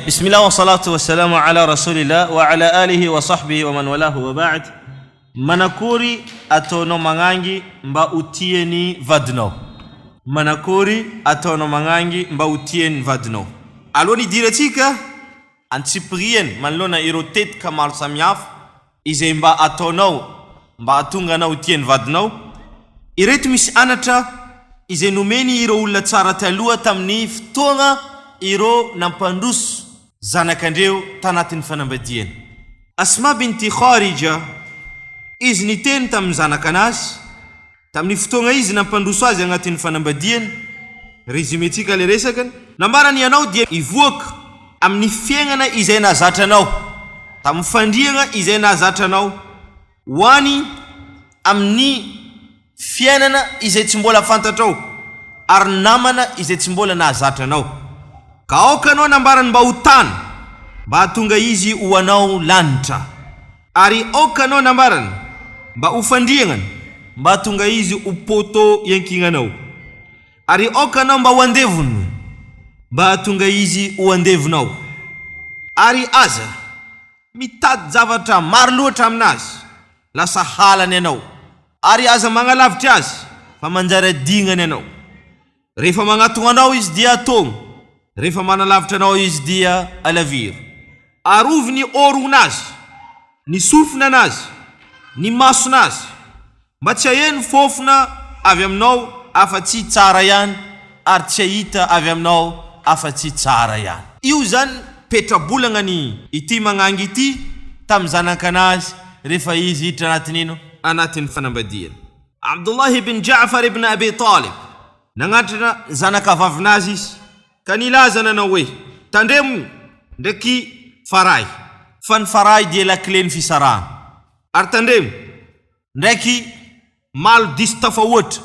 Bismillah wa salatu wa salamu ala rasulillah wa ala alihi wa sahbihi wa man walahu wa ba'd. Manakory ataonao magnangy mba ho tian'ny vadinao? Manakory ataonao magnangy mba ho tian'ny vadinao? Alohan'ny hidirantsika antsipiriany manoloana ireo tetika maro samihafa izay mba ataonao mba hahatonga anao ho tian'ny vadinao, ireto misy anatra izay nomeny ireo olona tsara taloha tamin'ny fotoagna ireo nampandroso zanakandreo tanatin'ny fanambadiana. Asma binti Kharija, izy niteny tamin'ny zanakanazy, Tamin'ny fotoagna izy nampandroso azy agnatin'ny fanambadiany, résumé-tsika le resaka, nambarany ianao dia hivoaka amin'ny fiaignana izay nahazatra anao, tamin'ny fandriagna izay nahazatra anao, ho any amin'ny fiainana izay tsy mbola fantatrao ary namana izay tsy mbola nahazatra anao. Ka aoka anao nambarany mba ho tany, mba hahatonga izy ho anao lanitra. Ary aoka anao nambarany mba ho fandriagnany, mba hahatonga izy ho poteau iankignanao. Ary aoka anao mba ho andevony, mba hahatonga izy ho andevonao. Ary aza mitady zavatra maro loatra aminazy, lasa halany anao. Ary aza magnalavitra azy, fa manjary adignany anao. Rehefa magnatogna anao izy dia atogno, rehefa manalavitra anao izy dia alaviro. Arovy ny orogn'azy, ny sofinan'azy, ny mason'azy, mba tsy haheno fofona avy aminao afa-tsy tsara ihany ary tsy hahita avy aminao afa-tsy tsara ihany. Io izany petrabolagna ny ity magnangy ity tamin'ny zanakanazy rehefa izy hiditra anatin'ino? Anatin'ny fanambadiana. Abdullah ibn Ja'far ibn Abi Talib, nagnatrana zanakavavinazy izy, ka nilaza nanao hoe, Tandremo ndraiky farahy, fa ny farahy dia lakilen'ny fisarahana, ary tandremo ndraiky malo diso tafahoatra,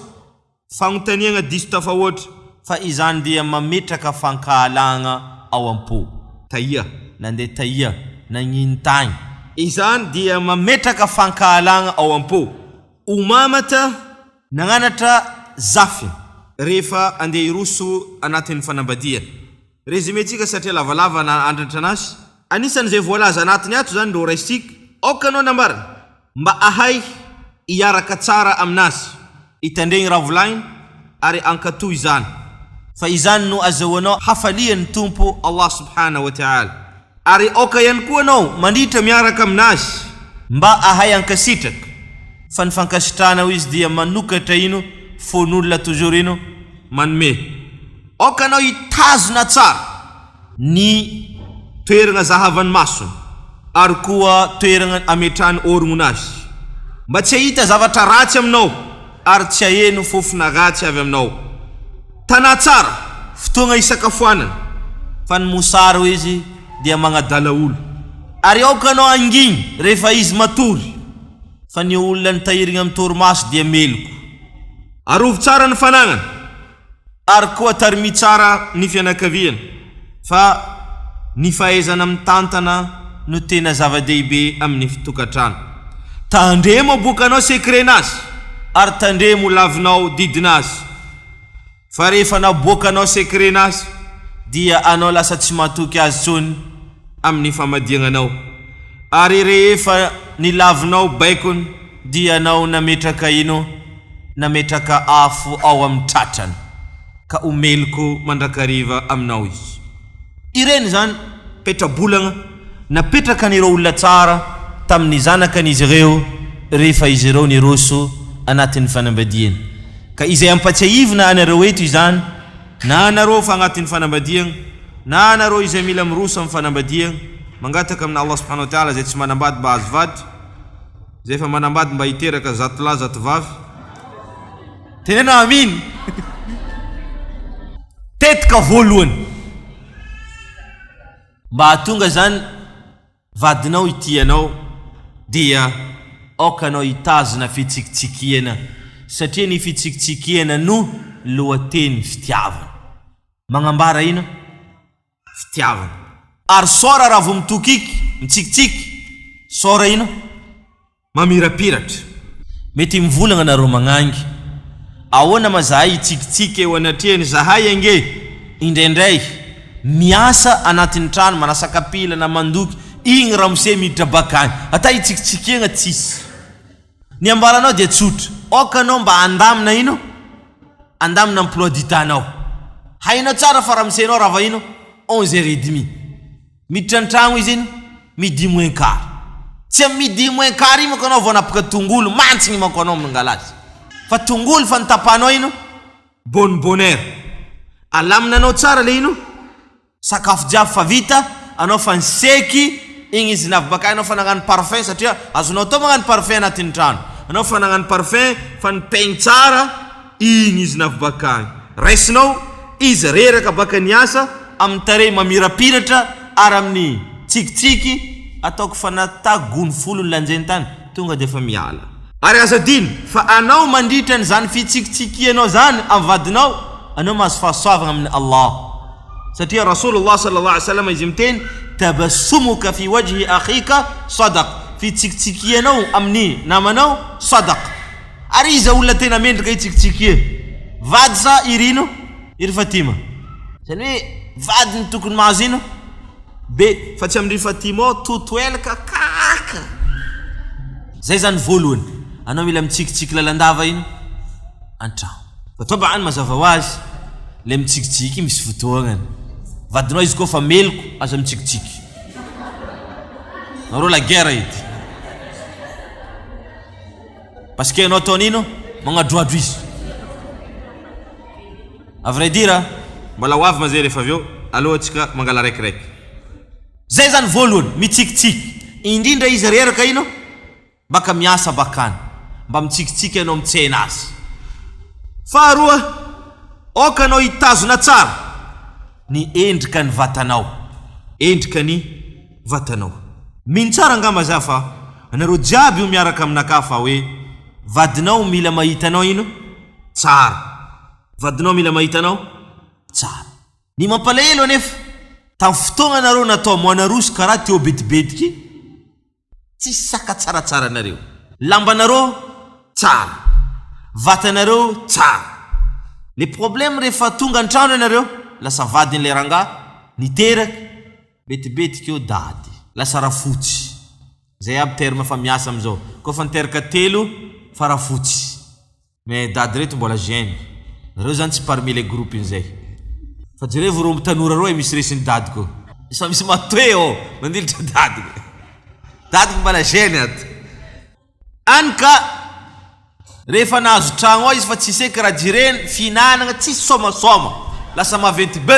Fagnontaniagna diso tafahoatra, fa izany dia mametraka fankahalagna ao am-po. Taia, nandeha taia, nagnino tagny. Izany dia mametraka fankahalagna ao am-po. Umamata nagnanatra zafiny rehefa andeha hiroso anatin'ny fanambadiana. Résumé-tsika satria lavalava na andratra anazy. Anisan'izay voalaza anatiny ato izany ireo raisintsika. Aoka anao nambarany mba ahay hiaraka tsara aminazy, hitandregny raha volagniny ary hankatò izany, fa izany no azahoanao hafalian'ny Tompo Allah subhana wa ta'ala. Ary aoka ihany koa anao mandritra miaraka aminazy mba ahay hankasitraka, fa ny fankasitrahana hoy izy dia manokatra ino fon'olona toujours ino manome. Aoka anao hitazona tsara ny toeragna zahavan'ny masony ary koa toeragna ametrahany ôrognona azy, mba tsy hahita zavatra ratsy aminao ary tsy haheno fofona ratsy avy aminao. Tanà tsara, fotoagna hisakafoanana, fa ny mosary hoy izy dia magnadala olo. Ary aoka anao hangigny rehefa izy matory, fa ny olona nitahirigna amin'ny torimaso dia meloko. Arovy tsara ny fanagnana. Ary koa tarimiy tsara ny fianakaviana fa ny fahaizana mitantana no tena zava-dehibe amin'ny tokantrano. Tandremo aboakanao secret-nazy ary tandremo lavinao didinazy fa rehefa naboakanao secret-nazy dia anao lasa tsy matoky azy tsony amin'ny famadiagnanao ary rehefa nilavinao baikony dia anao nametraka ino? Nametraka afo ao amin'ny tratrany, ka ho meloko mandrakariva aminao izy. Ireny izany petrabolagna napetrakan'ireo olona tsara tamin'ny zanakan'izy ireo rehefa izy ireo niroso anatin'ny fanambadiana. Ka izay ampatsiahivina anareo eto izany, na anareo fa agnatin'ny fanambadiagna, na anareo izay mila miroso amin'ny fanambadiagna, mangataka amin'Allah subhanahu wa ta'ala izay tsy manambady mba hahazo vady, Izay efa manambady mba hiteraka zatolahy zatovavy. Teneno amin. Tetika voalohany. Mba hahatonga izany vadinao hitia anao dia aoka anao hitazona fitsikitsikiana satria ny fitsikitsikiana no lohateny fitiavana. Magnambara ino? Fitiavana. Ary sora raha vao mitokiky, mitsikitsiky, sora ino? Mamirapiratra. Mety mivolagna nareo magnangy. Ahoana ma zahay hitsikitsiky eo anatrehany zahay ange indraindray. miasa anatin'ny trano, manasa kapila na mandoky, igny ramose miditra bakany, ata hitsikitsikiagna tsisy. Ny ambaranao dia tsotra, aoka anao mba handamina ino? Handamina emploi du temps-nao. Hainao tsara fa ramosenao rava ino? Onze heures et demie. Miditra an-tragno izy iny, midi moins quart. Tsy amin'ny midi moins quart iny manko anao vao hanapaka tongolo, mantsigny manko anao mangala azy. Fa tongolo fa notapahanao ino? Bonne bonne heure. Alaminanao tsara le ino? Sakafo jiaby fa vita, anao fa niseky, igny izy navy bakany anao fa nagnano parfum satria azonao atao magnano parfum anatin'ny trano, anao fa nagnano parfum, fa nipeigny tsara, igny izy navy bakany. Raisinao izy reraka baka niasa, amin'ny tarehy mamirapiratra ary amin'ny tsikitsiky, ataoko fa nata gony folo ny lanjeny tany, tonga dia efa miala. Ary aza adino fa anao mandritra an'izany fitsikitsikianao zany amin'ny vadinao, anao mahazo fahasoavagna amin'i Allah. Satria Rasoulullah sallallahu alaihi wasallam izy miteny, tabassumuka fi wajhi akhika sadaqa, fitsikitsikianao amin'ny namanao sadaqa. Ary iza olona tena mendrika hitsikitsikia? Vady sa iry ino? Iry Fatima. Zany hoe vady no tokony mahazo ino? Be, fa tsy amin-dry Fatima ao toto elaka kaka. Zay zany voalohany, anao mila mitsikitsiky lalandava ino? An-tragno. Fa tabaan mazava ho azy, le mitsikitsiky misy fotoagnany. Vadinao izy koa fa meloko, aza mitsikitsiky. Nareo la guerre edy. Parce que anao ataony ino? Magnadroadro izy. À vrai dire, mbola ho avy ma zay rehefa avy eo, aleo antsika mangala raikiraiky. Zay zany voalohany, mitsikitsiky. Indrindra izy reraka ino? Baka miasa bakany. Mba mitsikitsiky anao mitsena azy. Faharoa, aoka anao hitazona tsara ny endrika ny vatanao. Endrika ny vatanao. Mino tsara angamba za fa anareo jiaby io miaraka aminakahy fa hoe vadinao mila mahita anao ino? Tsara. Vadinao mila mahita anao? Tsara. Ny mampalahelo anefa, tamin'ny fotoagna nareo natao moana roso karaha teo betibetiky, tsisy saka tsaratsara anareo. Lambanareo tsara. Vatanareo tsara. Le problème rehefa tonga an-trano ianareo, lasa vadin'ilay rangahy niteraka, Betibetika eo dady. Lasa rafotsy. Zay aby terme fa miasa amizao. Koa fa niteraka telo fa rafotsy. Mais dady reto mbola jeune. Reo zany tsy parmi le groupe nizay. Fa jerevo reo tanora reo e misy resin'i dady ko. Efa misy matoe ao mandilitra dady. Dady mbola jeune ato. Any ka rehefa nahazo tragno ao izy fa tsisy eky raha jireny, fihinanagna, tsisy sômasôma, lasa maventy be,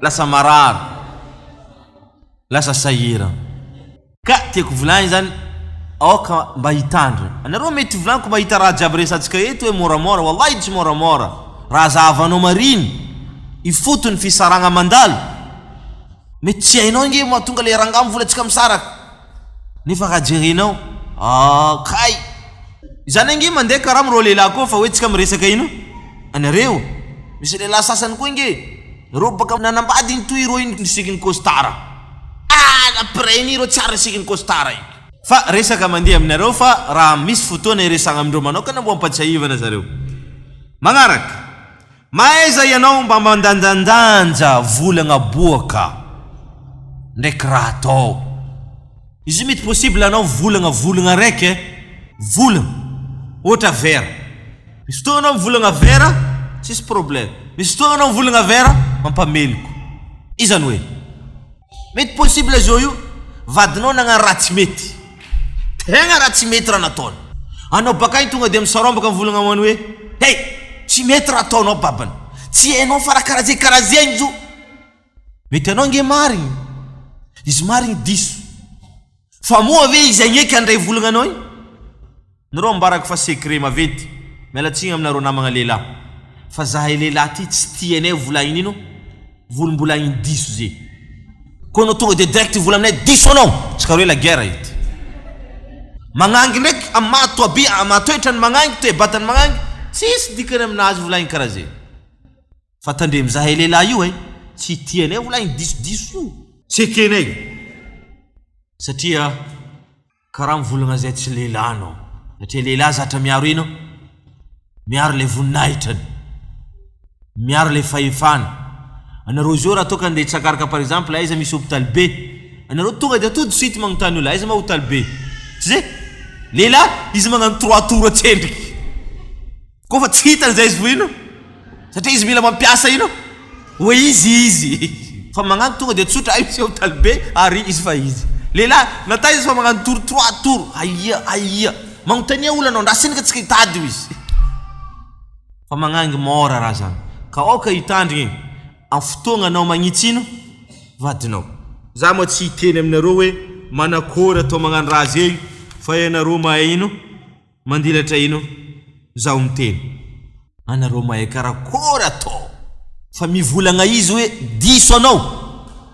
lasa marary, lasa sahiragna. Ka tiako volagny zany aoka mba hitandrina. Anareo mety volaniko mahita raha jiaby resatsika eto hoe môramôra, wallahi tsy môramôra, raha zahavanao marigny ifotony fisaragna mandalo, Mety tsy hainao ange mahatonga le rangahy mivola tsika misaraka nefa raha jerenao ah kay izany ange mandeha karaha amreo lehilahy koa fa hoe tsika miresaka ino anareo misy lehilahy sasany koa ange reo baka nanambady iny toy ireo iny nisikiny costard ah après iny ireo tsy ary nisikiny costard iny fa resaka mandeha aminareo fa raha misy fotoana iresagna amindreo manokana mbo ampatsiahivana zareo magnaraka Mahaiza ianao mba mandanjandanja volagna boaka ndraiky raha atao. Izy io mety possible anao volagna volagna araiky eh, volagna, ohatra vera, misy fotoagna anao mivolagna vera tsisy problème, misy fotoagna anao mivolagna vera mampameloko, izany hoe. Mety possible zao io vadinao nagnano raha tsy mety tegna raha tsy mety raha nataony anao bakagny tonga de misarômbaka mivolagna amany hoe hey tsy mety raha ataonao babany tsy hainao fa raha karaha zegny karaha zegny zo mety anao nge marigny izy marigny diso Fa moa ve izy agneky handray volagna anao igny? Nareo ambarako fa secret maventy, miala tsigny aminareo namagna lehilahy, fa zahay lehilahy ty tsy tianay volagniny ino volombolagny diso ze. Koa anao tonga de direct hivola aminay diso anao, tsy karaha hoe la guerre edy. Magnangy ndraiky amin'ny maha toabi amin'ny maha toetrany magnangy, toe-batany magnangy, tsisy dikany aminazy volagniny karaha ze. Fa tandremo zahay lehilahy io eh, tsy tianay volagniny disodiso io. Tsy ekenay satria karaha mivolagna zay tsy lehilahy anao satria lehilahy zatra miaro ino? Miaro le voninahitrany. Miaro ilay fahefana. Anareo zao raha toa ka andeha hitsakaraka par exemple aiza misy hopitaly be, anareo tonga dia tout de suite magnontany olona aiza ma hopitaly be? Tsy zay? Lehilahy izy magnano trois tours atsendriky. Koa fa tsy hitany zay izy vo ino? Satria izy mila mampiasa ino? Hoe izy izy. Fa magnano tonga dia tsotra aiza misy hopitaly be ary izy fa izy. Lehilahy na taiza izy fa magnano tour trois tours aia aia. Magnontania olona anao ndrasiny ka tsika hitady io izy. Fa magnangy môra raha zany. Ka aoka hitandrigny e! Am fotoagna anao magnitsy ino? Vadinao. Za moa tsy hiteny aminareo hoe manakôry atao magnano raha zegny fa ianareo mahay ino? Mandilatra ino? Zaho miteny. Anareo mahay karakôry atao. Fa mivolagna izy hoe diso anao.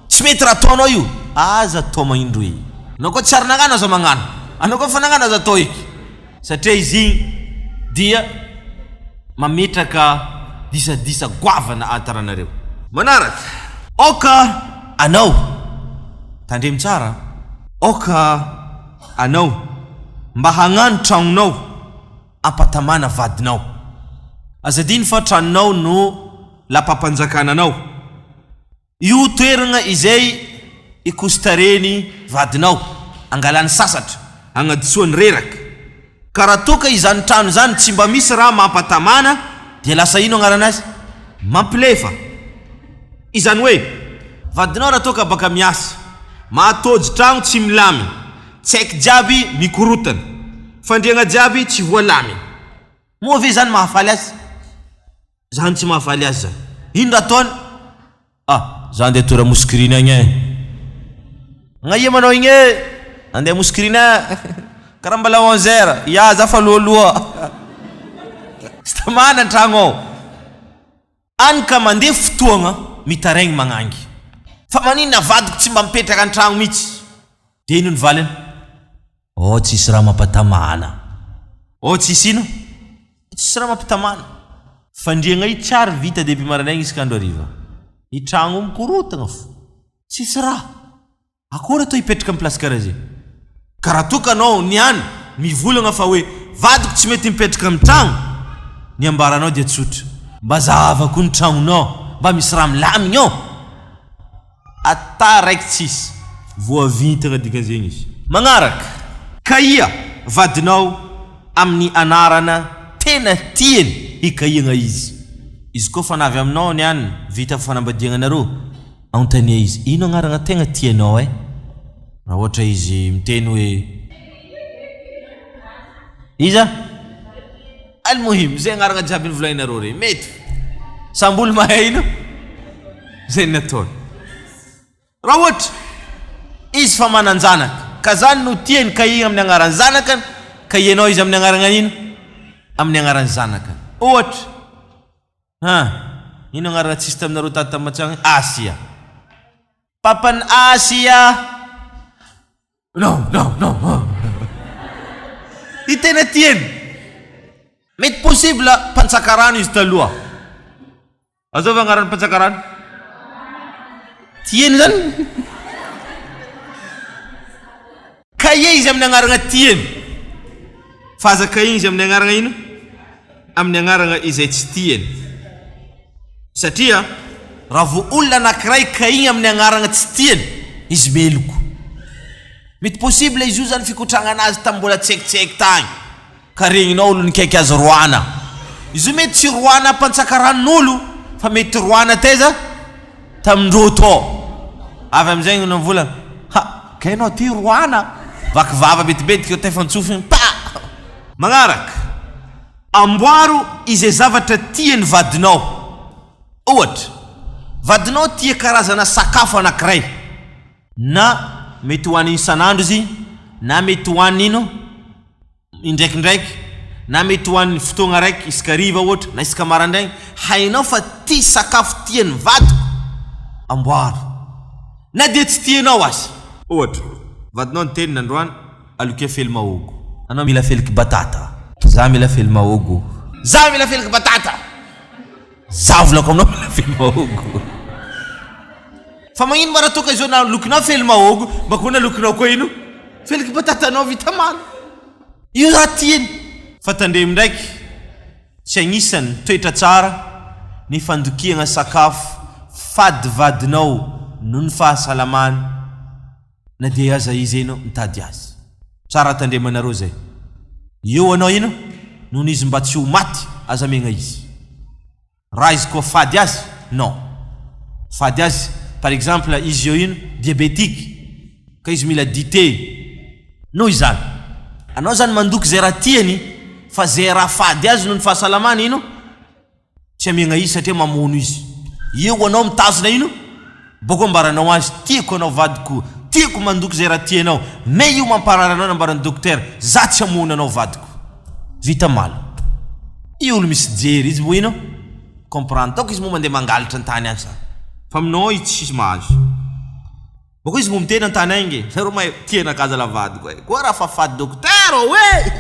Tsy mety raha ataonao io. Aza atao magnindroy. Anao koa tsy ary nagnano aza magnano. Anao koa efa nagnano aza atao eky. Satria izy igny dia mametraka disadisa goavana entre anareo. Manaraka, aoka anao, tandremo tsara an, aoka anao mba hagnano tragnonao ampatamana vadinao. Aza adino fa tranonao no lapam-panjakana anao. Io toeragna izay ikosi-tarehiny vadinao, angalany sasatra, agnadisoany reraka. Ka raha toa ka izany trano izany tsy mba misy raha mampatamana dia lasa ino agnarana azy? Mampilefa. Izany hoe, vadinao raha toa ka baka miasa, mahatôjy tragno tsy milamigny, tsaiky jiaby mikorotana, fandriagna jiaby tsy voalamigny. Moa ve izany mahafaly azy? Zany tsy mahafaly azy zany. Ino raha ataony? Ah, za andeha tora moskiriny agny eh. Agnaia manao igny eh? Andeha moskiriny eh. Karaha mbala onze heures. Ya, za fa alohaloha. Tsy tamana an-tragno ao. Any ka mandeha fotoagna mitaraigny magnangy. Fa maninona vadiko tsy mba mipetraka an-tragno mihitsy? Dia ino ny valiny? Oh tsisy raha mampatamana. Oh tsisy ino? Tsisy raha mampitamana. Fandriagna io tsary vita depuis marainaigny isaka andro hariva. Ny tragno mikorotagna fo. Tsisy raha. Akory atao hipetraka am place karaha zay? Ka raha toa ka anao niany mivolagna fa hoe vadiko tsy mety mipetraka am tragno, ny ambaranao dia tsotra. Mba zahava koa ny tragnonao, mba misy raha milamigny ao. Ata raiky tsisy. Voavintagna dikan'izegny izy. Magnaraka, kahia vadinao amin'ny anarana tena tiany hikahiagna izy. Izy koa fa navy aminao ny anona, vita fanambadiagnanareo, anontania izy, ino agnarana tegna tianao eh? Raha ohatra izy miteny hoe. Iza? Al-muhim, zay agnarana jiaby novolagninareo regny, mety. Samby olo mahay ino? Zay nataony. Raha ohatra izy fa manan-janaka, ka zany no tiany ka igny amin'ny agnaran'ny zanakany, ka ianao izy amin'ny agnarana ino? Amin'ny agnaran'ny zanakany. Ohatra, ha, ino agnarana tsisy taminareo tato tamin'ny Matsiagna? Asia. Papan'i Asia. Non, non, non. I tena tiany. Mety possible mpantsaka rano izy taloha. Azao va agnaran'ny mpantsaka rano? Tiany zany. Kahie izy amin'ny agnarana tiany. Fa aza kahie izy amin'ny agnarana ino? Amin'ny agnarana izay tsy tiany. Satria raha vao olona anakiray kahigna amin'ny agnarana tsy tiany, izy meloko. Mety possible izy io zany fikotragnana azy tamin'ny mbola tsekitseky tagny. Ka regninao olo nikaiky azy roana. Izy io mety tsy roana mpantsaka ranon'olo fa mety roana taiza? Tamindreo tô. Avy amizay no nivolagna, ha, kay anao ty roana. Vaky vava betibetiky eo taifantsofigny, pa! Magnaraka, amboaro izay zavatra tian'ny vadinao. Ohatra, vadinao tia karazana sakafo anakiray, na mety hohaniny isan'andro izy, na mety hohaniny ino? Indraikindraiky, na mety ho an'ny fotoagna raiky isaka hariva ohatra, na isaka maraindraigny, hainao fa ty sakafo tian'ny vadiko, amboaro. Na dia tsy tianao aza. Ohatra, vadinao niteny nandroany, alokia fely mahôgo. Anao mila feliky batata. Za mila fely mahôgo. Za mila feliky batata! Za volako aminao mila fely mahôgo. Fa magnino ma raha toa ka izao na lokinao fely mahôgo, mba koa na lokinao koa ino? Feliky batatanao vita mala. Io raha tiany. Fa tandremo ndraiky, tsy agnisan'ny toetra tsara Ny fandokiagna sakafo fady vadinao noho ny fahasalamany na dia aza izy eno mitady azy. Tsara tandremanareo zay. Eo anao ino noho izy mba tsy ho maty aza amegna izy. Raha izy koa fady azy non. Fady azy par exemple izy eo ino diabetique ka izy mila dite noho izany. Anao zany mandoky zay raha tiany fa zay raha fady azy noho ny fahasalamany ino Tsy amiagna izy satria mamono izy. Eo anao mitazona ino? Boko ambaranao azy tiako anao vadiko, tiako mandoky zay raha tianao, mais io mamparary anao nambaran'ny dokotera, za tsy hamono anao vadiko. Vita mal. Io olo misy jery izy mbo ino? Comprendre. Taoko izy moa mandeha mangalatra antany any sa. Fa aminao izy tsisy mahazo. Boko izy mbo miteny antany agny nge, zareo mahay tia anakahy zala vadiko eh. Koa raha fa fady dokotera oe!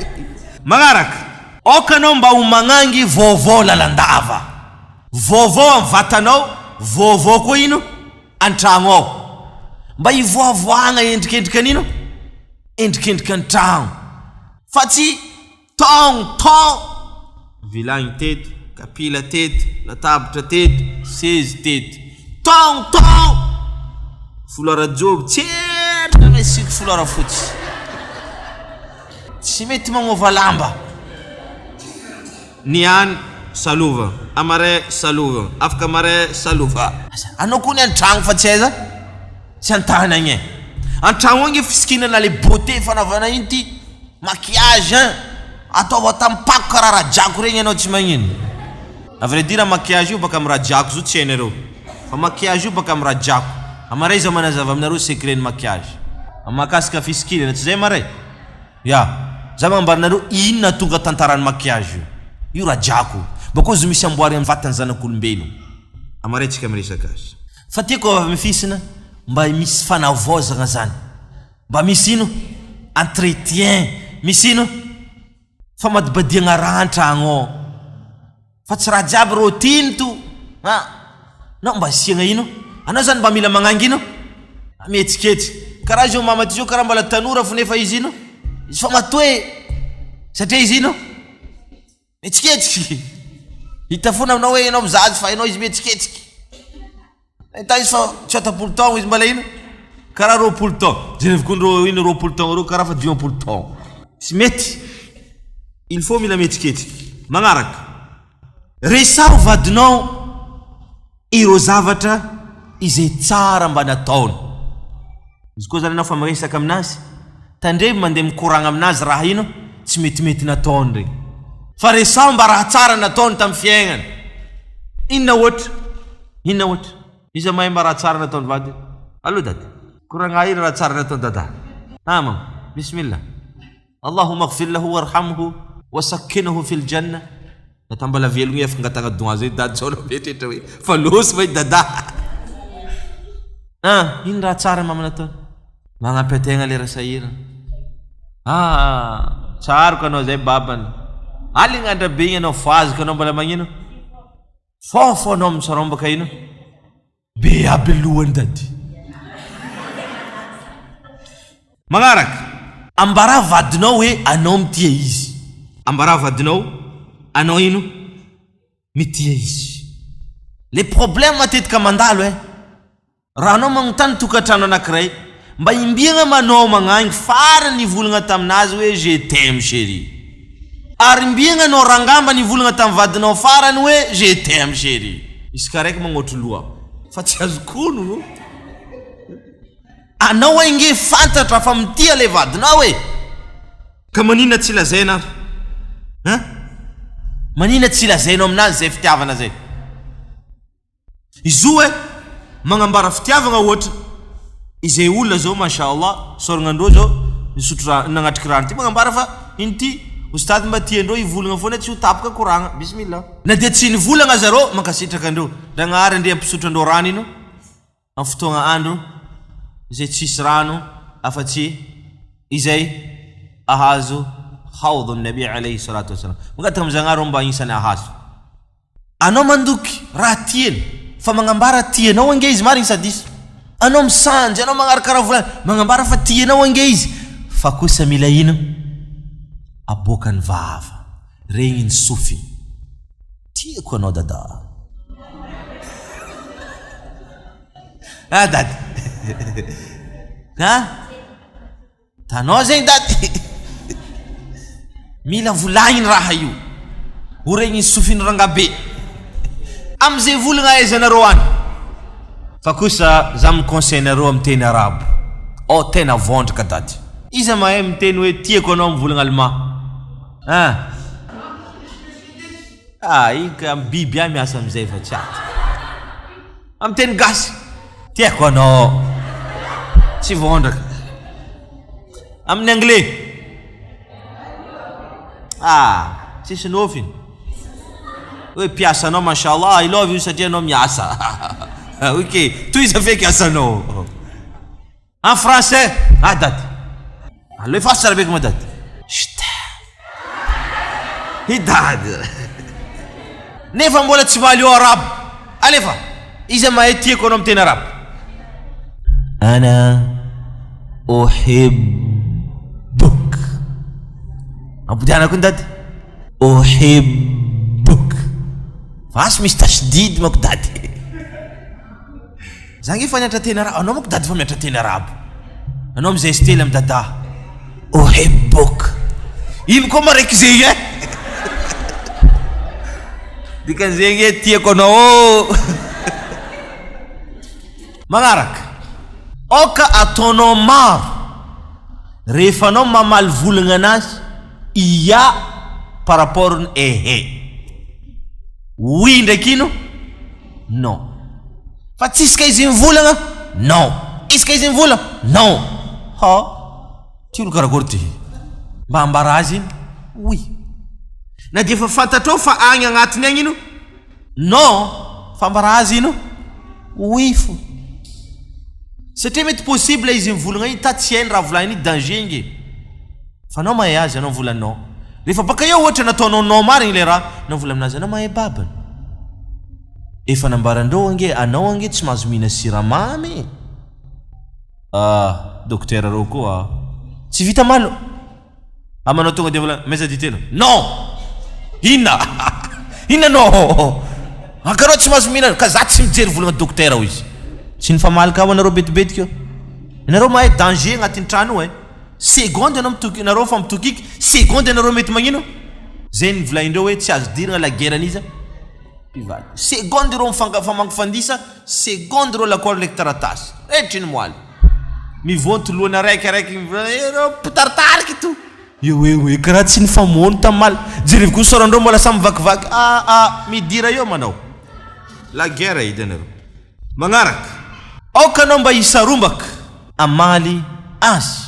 Magnaraka, aoka anao mba ho magnangy vaovao lalandava. Vaovao amin'ny vatanao, vaovao koa ino? An-tragno ao. Mba hivoavoahagna endrikendrika an'ino? Endrikendrika ny tragno. Fa tsy Tong tong! Vilagny teto, kapila teto, latabatra teto, sezy teto. Tong tong! Folera joby, tserina nasiako folera fotsy. Tsy mety magnova lamba. Niany, salova. Amaray, salova. Afaka amaray, salova. Anao koa ny an-tragno fa tsy aiza? Tsy an-tany agny e. An-tragno agny fisikinana le beauté fanaovana ino ty? Maquillage hein! Ataovy atampako karaha rajako regny anao tsy magnino. A vrai dire maquillage io baka am rajako zo tsy hainareo fa maquillage io baka am rajako. Amaray za manazava aminareo secret ny maquillage. Mahakasika fisikinana tsy zay maray? Ya! Za magnambara anareo inona tonga tantaran'ny maquillage io. Io rajako. Bakeo izy misy amboary am vatany zanak'olombelo. Amaray tsika miresaka azy. Fa tiako amafisina mba misy fanavaozagna zany. Mba misy ino? Entretien. Misy ino? Famadibadiagna raha an-tragno ao. Fa tsy raha jiaby routine to. Ha. Anao mba asiagna ino? Anao zany mba mila magnangy ino? Mihetsiketsika. Karaha zao mama ty zao karaha mbola tanora fo nefa izy ino? Izy fa matoe. Satria izy ino? Mihetsiketsika. Hita foana aminao hoe ianao mizaha azy fa hainao izy mihetsiketsika. Nahita izy fa tsy atapolo taogno izy mbala ino? Karaha 20 taogno. Jerevy koa ndreo ino 20 taogno reo karaha fa 50 taogno. Tsy mety. Il faut mila mihetsiketsika. Magnaraka. Resaho vadinao ireo zavatra izay tsara mba nataony. Izy koa zany anao fa miresaka aminazy, tandremo mandeha mikoragna aminazy raha ino tsy metimety nataony regny. Fa resaho mba raha tsara nataony tamin'ny fiaignany. Inona ohatra? Inona ohatra? Iza mahay mba raha tsara nataony vadiny? Allo dada. Koragna ino raha tsara nataony dada? Ha mama. Bismillah. Allahumma ighfir lahu warhamhu wa sakkinhu fil janna. Dada mbala velogno i afaka angatahagna doa zay dada sao anao mieritreritra hoe fa lôsy va i dada. Ah, ino raha tsara mama nataony? Magnampy antegna lera sahirana. Ah, tsaroko anao zay babany. Aligna andra be igny anao fohaziko anao mbola magnino? Fôfô anao misarômbaka ino? Be aby lohany dady. Magnaraka. Ambarà vadinao hoe anao mitia izy. Ambarà vadinao anao ino mitia izy. Le problème matetika mandalo eh. Raha anao magnontany tokantrano anakiray mba imbiagna manao magnangy farany nivolagna taminazy hoe je t'aime chérie. Ary imbiagna anao rangamba nivolagna tamin'ny vadinao farany hoe je t'aime chérie. Isaka raiky magnotry loha fa tsy azoko onogno. Anao ange fantatra fa mitia le vadinao e! Ka maninona tsy lazaina ary? Hein? Maninona tsy lazainao aminazy zay fitiavana zay? Izy io e, magnambara fitiavagna ohatra, izay olona zao masha Allah, isaoragna andreo zao nisotro rano, nagnatriky rano ty magnambara fa ino ty, Oustad mba tiandreo hivolagna foana tsy ho tapaka koragna, bismillah. Na dia tsy nivolagna aza reo, mankasitraka andreo, Dragnahary andre hampisotro andreo rano ino am fotoagna andro izay tsisy rano afa-tsy izay ahazo hawdun Nabi alayhi salatu wassalam. Mangataka am Zagnahary reo mba agnisan'ny ahazo. Anao mandoky raha tiany fa magnambara tianao ange izy marigny sa diso? Anao misanjy, anao magnaraka raha volagny, magnambara fa tianao ange izy fa kosa mila ino? Aboakan'ny vava, regniny sofiny. Tiako anao dada. Ah dady. Ha? Tanao zegny dady. Mila volagniny raha io. Ho regnin'ny sofiny rangabe. Amizay volagna ahaizanareo any. Fa kosa za mi conseil nareo am teny arabo. Oh tena vondraka dady. Iza mahay miteny hoe tiako anao am volagna allemand? Hein? Ah iny ka am biby ihany miasa amizay fa tsy ato. Am teny gasy. Tiako anao. Tsy vondraka. Amin'ny anglais. Ah, tsisy nofy. Hoe mpiasa anao mashallah, I love you satria anao miasa. Ok, tohiza feky asanao. En français, ah dady. Alefaso tsara be ko ma dady. Je t'aime. Hi dady. Nefa mbola tsy mahaleo arabo. Alefa. Iza mahay tiako anao miteny arabo? Ana uhibbuk. Ampodiana koa ny dady. Uhibbuk. Fa misy tashdid manko dady. Za nge efa nianatra teny arabo, anao manko dady efa mianatra teny arabo. Anao mizestely am dada. Uhibbuk. Ino koa maraiky zegny eh? Dikan'izegny hoe tiako anao ô. Magnaraka, aoka ataonao maro rehefa anao mamaly volagna anazy ia par rapport ny ehe. Oui ndraiky ino? Non. Fa tsisy ka izy mivolagna? Non. Izy ka izy mivola? Non. Ha! Ty olo karakory ty? Mba ambara azy ino? Oui. Na dia efa fantatrao fa agny agnatiny agny ino? Non. Fa ambara azy ino? Oui fo. Satria mety possible izy mivolagna igny ta tsy hainy raha volagniny igny danger nge. Fa anao mahay azy anao mivola non. Rehefa baka eo ohatra nataonao non marigny le raha, anao mivola aminazy anao mahay babany. Efa nambarandreo ange anao ange tsy mahazo mihina siramamy e. Ah docteur reo koa tsy vita malo. Amanao tonga de vola maiza dite anao. Non! Inona? Inona non? Ankareo tsy mahazo mihinana ka za tsy mijery volagna docteur hoy izy. Tsy nifamaly ka anareo betibetika eo. Ianareo mahay danger agnatin'ny trano io eh. Seconde ianao mitoky nareo fa mitokiky seconde ianareo mety magnino? Zay ny volaindreo hoe tsy azo diragna la guerre an'iza? Mpivady. Seconde ireo mifanka famangy-fandisa, seconde ireo lakoly ndraiky taratasy. Retry ny moaly. Mivonto lohany araiky araiky eh reo mpitaritariky to. Eo eo e karaha tsy nifamono tamaly. Jerevo koa ny sôrandreo mbola samy mivakivaky. Ah ah midira eo manao. La guerre edy anareo. Magnaraka. Aoka anao mba hisarombaka hamaly azy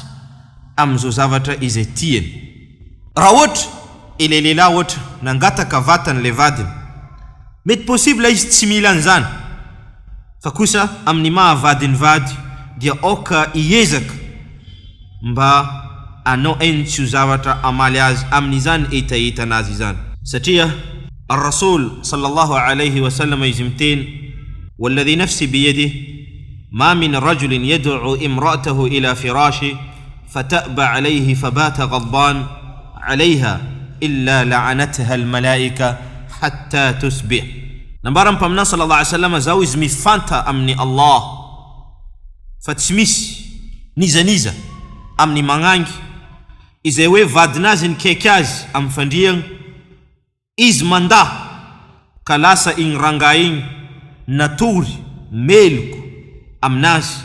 amin'izao zavatra izay tiany. Raha ohatra ilay lehilahy ohatra nangataka vatany ilay vadiny, mety possible izy tsy mila an'izany, fa kosa amin'ny maha vadiny vady dia aoka hiezaka mba anao eny tsy ho zavatra hamaly azy amin'izany hetahetanazy izany. Satria Ar-Rasoul sallallahu alaihi wa sallam izy miteny, Walladhi nafsi biyadih, ma min rajulin yad'u imra'atahu ila firashi fata'ba alayhi fabata ghadban alayha illa la'anatha al-malaika hatta tusbih. Nambaran'ny Mpaminany sallallahu alaihi wa sallam, Zaho izy mifanta amin'i Allah fa tsy misy n'iza n'iza amin'ny magnangy izay hoe vadin'azy nikaiky azy amin'ny fandriagna, Izy mandà ka lasa igny rangahy igny natory meloko aminazy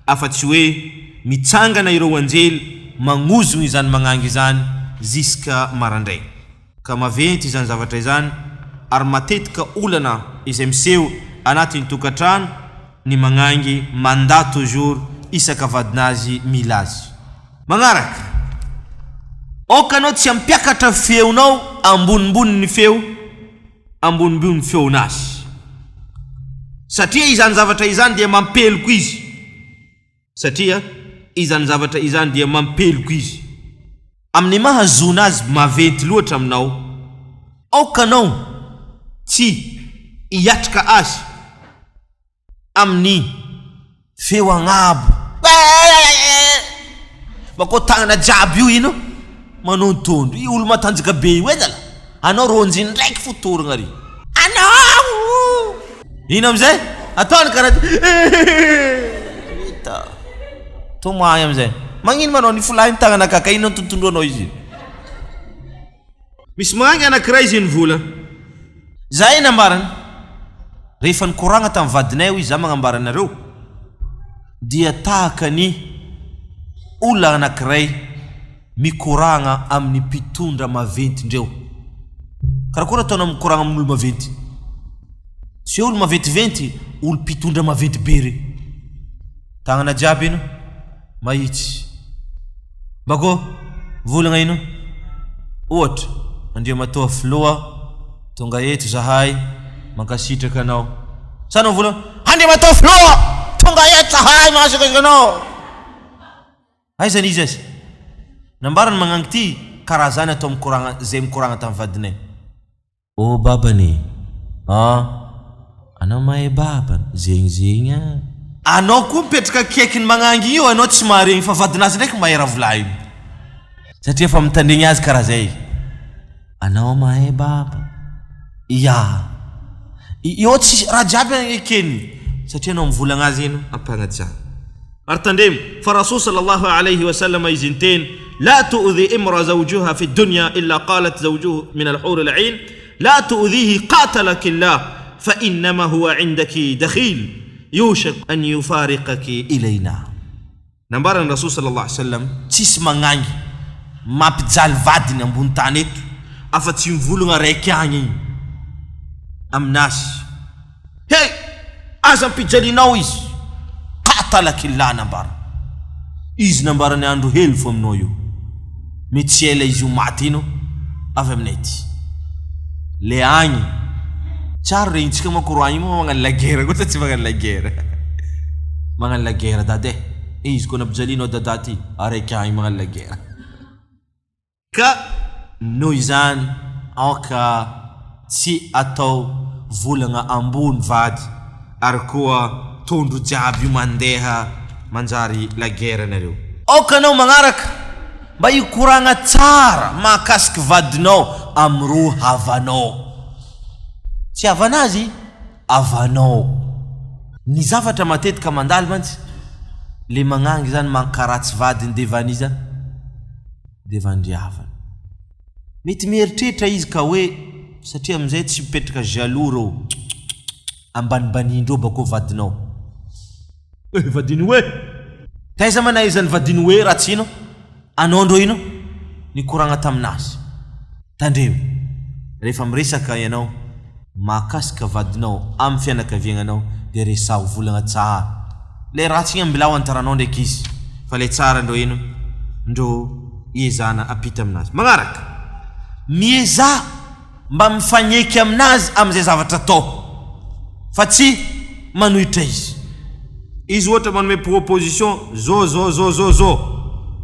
afa tsy hoe mitsangana ireo anjely magnozogno izany magnangy izany ziska marandraigny. Ka maventy izany zavatra izany ary matetika olana izay miseho anatin'ny tokantrano ny magnangy mandà toujours isaka vadinazy mila azy. Magnaraka, aoka anao tsy hampiakatra feonao ambonimbony ny feo ambonimbony feon'azy. Satria izany zavatra izany dia mampeloko izy. Satria izany zavatra izany dia mampeloko izy. Amin'ny maha zona azy maventy loatra aminao, aoka anao tsy hiatrika azy. Amin'ny feo agnabo Bakeo tagnana jiaby io ino manontondro io olo matanjaka be io e zala anao rônjy ndraiky fo torogna ary anao ino amizay ataony karaha ty. Tomany amizay. Magnino ma anao nifolahy ny tagnana kaka ino tontondroanao izy io. Misy magnangy anakiray izy nivola. Zay nambarany. Rehefa nikoragna tamin'ny vadinay hoy izy za magnambara anareo dia tahaka ny olona anakiray mikoragna amin'ny mpitondra maventy ndreo. Karakory ataonao mikoragna amin'olo maventy? Tsy hoe olo maventiventy, olo mpitondra maventy be re. Tagnana jiaby ino? Mahitsy. Bakô, volagna ino? Ohatra, Andriamatoa Filoha, tonga eto zahay, mankasitraka anao. Sa anao mivolagna, Andriamatoa Filoha, tonga eto zahay, mankasitraka anao. Aiza ny izy aza? Nambarany magnangy ty karaha zany atao mikoragna zay mikoragna tam vadinay. Oh babany ah! Anao mahay babany, zegny zegny ah! Anao koa mipetraka akaiky ny magnangy io anao tsy maharegny fa vadinazy ndraiky mahay raha volagniny satria efa mitandregny azy karaha zay. Anao mahay baba. Ya. Eo tsisy raha jiaby ekeny satria anao mivolagna azy ino ampagnajana. Ary tandremo fa Rasoul sallallahu alayhi wa sallam izy niteny, La tu'dhi imra zawjuha fi dunya illa qalat zawjuhu min al-hur al-'ain, la tu'dhihi qatalaki Allah fa innama huwa 'indaki dakhil yushak an yufariqaki ilayna. Nambaran'i Rasoul sallallahu alayhi wa sallam, tsisy magnangy mampijaly vadiny ambony tany eto afa-tsy mivolagna raiky agny igny aminazy. Hey! Aza ampijalianao izy! Qatalakillah nambara. Izy nambarany andro helo fo aminao io. Mety tsy ela izy ho maty ino avy aminay aty. Le agny. Tsara regnitsika manko roi igny moa magnano la guerre koa sa tsy magnano la guerre. Magnano la guerre dada e. Izy koa nampijalianao dada ty, araiky agny magnano la guerre. Ka noho izany aoka tsy atao volagna ambony vady ary koa tondro jiaby io mandeha manjary la guerre nareo. Aoka anao magnaraka mba hikoragna tsara mahakasiky vadinao amiro havanao. Tsy havanazy havanao. Ny zavatra matetika mandalo mantsy le magnangy zany mankaratsy vadiny devan'iza? Devandriavana. Mety mieritreritra izy ka hoe satria amin'izay tsy mipetraka jaloux reo ambanimbaniandreo bakeo vadinao. Eh vadiny hoe! Taiza ma nahaizany vadiny hoe raha tsy ino anao ndreo ino nikoragna taminazy. Tandremo rehefa miresaka ianao mahakasika vadinao amin'ny fianakaviagnanao dia resaho volagna tsara. Ilay ratsy igny ambilao antaranao ndraiky izy fa ilay tsara ndreo ino ndreo iezahana ampita aminazy. Magnaraka, miezaha mba mifagneky aminazy amin'izay zavatra atao fa tsy manohitra izy. Izy ohatra manome proposition zao zao zao zao zao,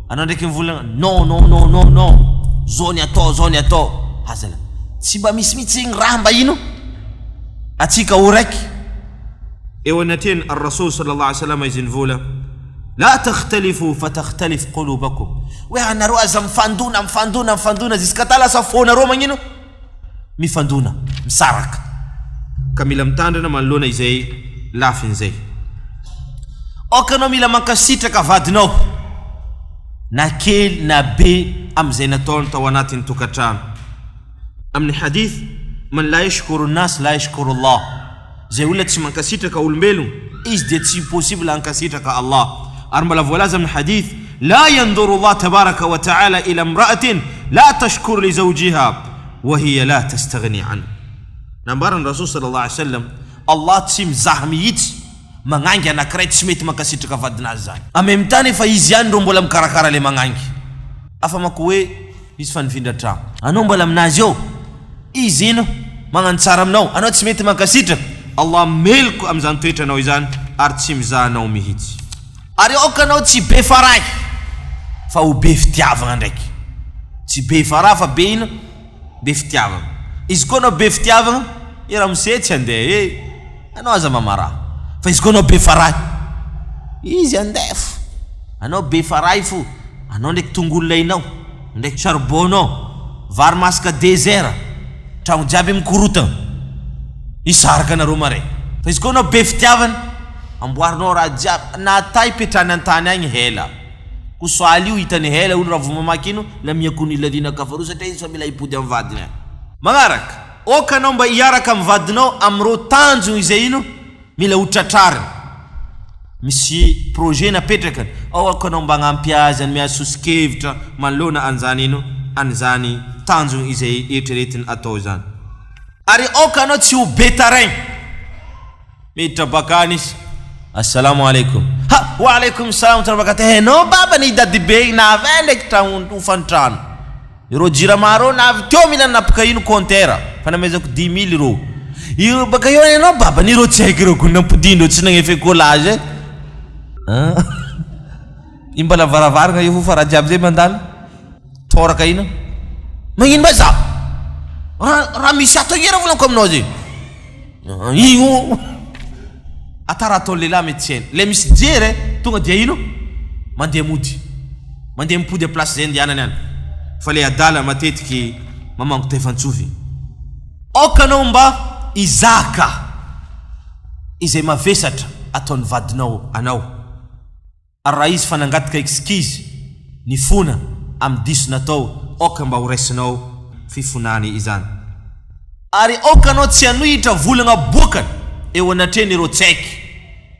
anao ndraiky mivolagna non non non non non, zao ny atao zao ny atao, azala tsy mba misy mihitsy zegny raha mba ino atsika ho raiky. Eo anatrehan'i Ar-Rasoul sallallahu alaihi wasallam izy nivola, La takhtalifu fa takhtalif qulubakum, hoe anareo aza mifandona mifandona mifandona jusqu'à ta lasa fônareo magnino? Mifandona, misaraka. Ka mila mitandrina manoloana izay lafiny izay. Aoka anao mila mankasitraka vadinao na kely na be amin'izay nataony tao anatin'ny tokantrano. Amin'ny hadith, Man la yashkuru nas la yashkuru Allah. Izay olona tsy mankasitraka olombelogno, izy dia tsy possible hankasitraka Allah. Ary mbola voalaza amin'ny hadith, La yanduru Allah tabaraka wa ta'ala ila imra'atin la tashkuru li zawjiha wa hiya la tastaghni anhu. Nambaran'ny Rasoul sallallahu alaihi wasallam, Allah tsy mizaha mihitsy magnangy anankiray tsy mety mankasitraka vadinazy zany. En même temps nefa izy ihany rô mbola mikarakara le magnangy. Hafa manko hoe izy fa nifindra tragno. Anao mbola aminazy eo, izy ino magnano tsara aminao, anao tsy mety mankasitraka. Allah meloka amin'izany toetranao izany ary tsy mizaha anao mihitsy. Ary aoka anao tsy be farahy fa ho be fitiavagna ndraiky. Tsy be farahy fa be ino? Be fitiavagna. Izy koa anao be fitiavagna, i ramose tsy andeha e! Anao aza mamaraha. Fa izy koa anao be farahy, izy andeha fo. Anao be farahy fo, anao ndraiky tongolo lainao, ndraiky charbon-nao, vary masaka désert, tragno jiaby mikorotagna, hisaraka anareo maray. Fa izy koa anao be fitiavana. Amboarinao raha jiaby, na tay ipetrahany an-tany agny hela. Ko soaly io hitany hela olo raha vao mamaky ino, lam yakuni ladhina kafaru satria izy fa mila hipody amin'ny vadiny agny. Magnaraka, aoka anao mba hiaraka amin'ny vadinao amin'ireo tanjogno izay ino mila ho tratrariny. Misy projet napetrakany, ao aoka anao mba hagnampy azy hanome azy soso-kevitra manoloana an'izany ino an'izany tanjogno izay eritreretiny atao izany. Ary aoka anao tsy ho be taraigny. Miditra bakany izy, Assalamo alaikum. Ha! Wa alaikum salam wa barakatuh. Enao baba ny dadibe igny navy aiza ndraiky tragno hofan-trano. Ireo jirama reo navy teo mila nanapaka ino compteur fa namezako dix mille ireo. Io baka eo enao baba ny ireo tsy haiko ireo ko nampodindreo tsy nagnefa écolage e. Ah. Io mbala varavaragna io fa raha jiaby zay mandalo. Toraka ino? Magnino ma za? Raha raha misy ato agnera volaniko aminao zay. Io ata raha ataon'ny lehilahy mety tsy hainy. Ilay misy jery e, tonga dia ino? Mandeha mody. Mandeha mipody à place izay andehanany any. Fa ilay adala matetiky mamango tefan-tsofiny. Aoka anao mba hizaka izay mavesatra ataon'ny vadinao anao. Ary raha izy fa nangataka excuse, nifona, amin'ny diso natao, aoka mba ho raisinao fifonany izany. Ary aoka anao tsy hanohitra volagna aboakany eo anatrehany ireo tsy haiky.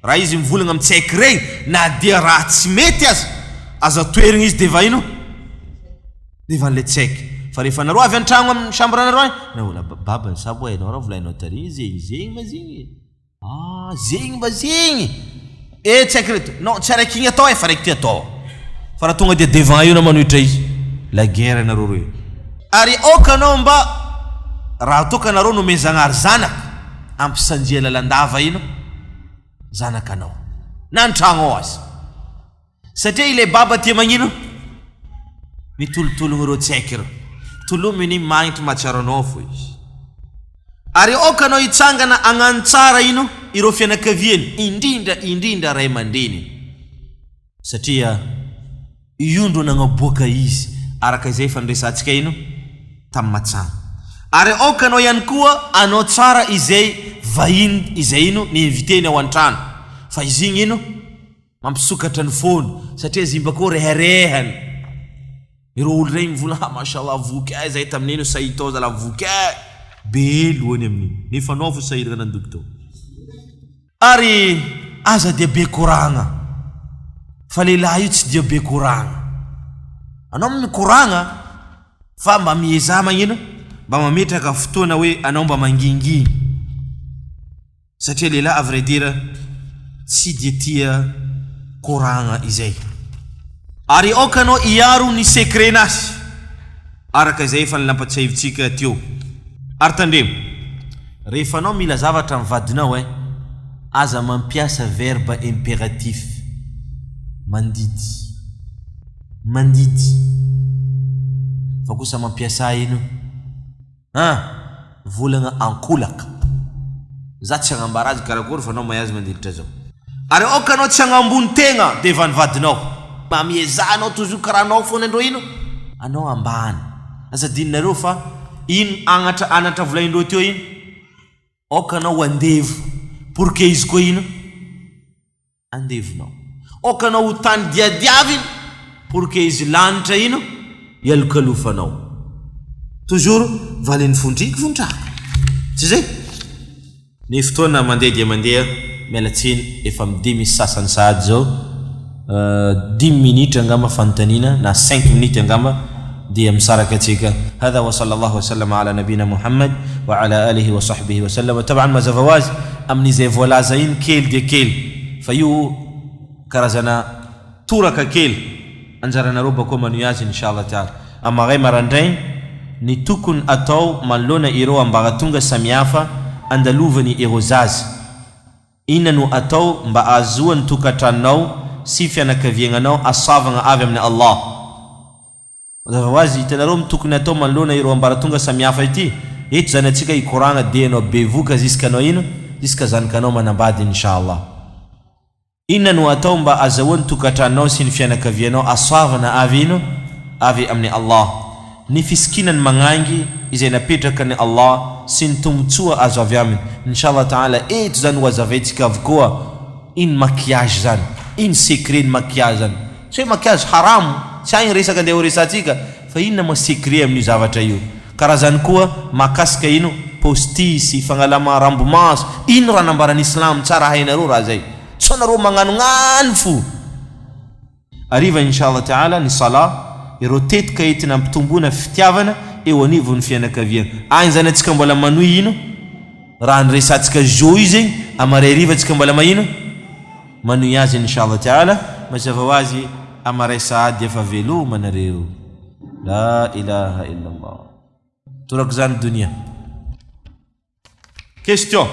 Raha izy mivolagna amin'ny tsy haiky regny, na dia raha tsy mety aza, aza toherigna izy de va ino? De va an'ilay tsy haiky. Fa rehefa nareo avy an-tragno amin'ny chambre nareo agny, nareo vola baba, sa boa hainao raha volainao tary, zegny zegny ma zegny e. Ah zegny mba zegny! Eh tsy haiko reto, non tsy araiky igny atao eh fa araiky ty atao. Fa raha tonga dia devant eo na manohitra izy, la guerre nareo roe. Ary aoka anao mba raha toa ka nareo nomen-Zagnahary zanaka, ampisanjia lalandava ino zanakanao, na an-tragno ao aza. Satria ilay baba tia magnino? Mitolotologno ireo tsy haiko ireo. Tolominy igny magnitry mahatsiaro anao fô izy. Ary aoka anao hitsangana hagnano tsara ino? Ireo fianakaviany, indrindra indrindra ray aman-dreniny. Satria io ndro nagnaboaka izy araka izay efa niresahantsika ino? Tamin'ny matsagna. Ary aoka anao ihany koa hanao tsara izay vahiny izay ino? Ny invité-ny ao an-trano. Fa izy igny ino? Mampisokatra ny fony satria zimba koa reharehany ireo olo regny mivola ha mashallah voky eh zahay tamin'iny sahy tao zala voky eh be lohany amin'iny nefa anao fo sahirana nandoky tao ary aza dia be koragna fa lehilahy io tsy dia be koragna anao mikoragna fa mba miezaha magnino mba mametraka fotoana hoe anao mba mangingigny Satria lehilahy à vrai dire tsy dia tia koragna izay. Ary aoka anao hiaro ny secret-nazy araka izay efa nampatsiahivintsika teo. Ary tandremo, rehefa anao mila zavatra amin'ny vadinao eh, aza mampiasa verbe impératif, mandidy, mandidy, fa kosa mampiasà ino? An! Volagna ankolaka. Za tsy hagnambara azy karakory fa anao mahay azy mandilitra zao. Ary aoka anao tsy hagnambony tegna devant ny vadinao. Mba miezaha anao toujours karaha anao foana ndreo ino anao ambany. Aza adinonareo fa ino agnatra anatra volaindreo teo ino aoka anao ho andevo pour que izy koa ino. Andevonao. Aoka anao ho tany diadiaviny pour que izy lanitra ino ialokalofanao. Toujours valin'ny fondriky vondraka. Tsy zay? Ny fotoana mandeha dia mandeha, miala tsiny efa amin'ny dimy sy sasany sahady izao, dimy minitra angamba fanontaniana na cinq minutes angamba dia misaraka antsika. Hadha wa sallallahu wa sallama ala nabina Muhammad wa ala alihi wa sahbihi wa sallama. Taban mazava ho azy amin'izay voalaza iny kely dia kely fa io karazana toraka kely anjaranareo bakoa manohy azy inshallah taala. Amaray marandraigny ny tokony atao manoloana ireo ambaratonga samihafa andalovany ireo zaza. Inona no atao mba ahazoan'ny tokantranonao sy fianakaviagnanao hasoavagna avy amin'i Allah? Mazava ho azy, hitanareo ny tokony atao manoloana ireo ambaratonga samihafa ity? Eto zany antsika hikoragna dia ianao bevoka ziska anao ino? Ziska zanakanao manambady inshallah. Inona no atao mba azahoan'ny tokantranonao sy ny fianakavianao hasoavana avy ino? Avy amin'i Allah. Ny fisikinany magnangy izay napetrakan'i Allah sy ny tombotsoa azo avy aminy. Inshallah ta'ala eto zany ho azavaintsika avokoa. Ino maquillage zany? Ino secret ny maquillage zany? Tsy hoe maquillage haramo, tsy agny resaka andeha ho resahantsika fa inona moa secret amin'io zavatra io? Karazany koa mahakasika ino postisy, fagnalama rambomaso, ino raha nambaran'ny islam tsara hainareo raha zay? Sao nareo magnanognano fo. Hariva inshallah ta'ala ny salah, ireo tetika entina ampitomboana fitiavana eo anivon'ny fianakaviana. Agny zany antsika mbola manohy ino? Raha ny resatsika zo io zegny, amaray hariva antsika mbola mahino? Manohy azy inshallah ta'ala, mazava ho azy amaray sahady efa veloma nareo. La ilaha illallah. Torak'izany donia. Question.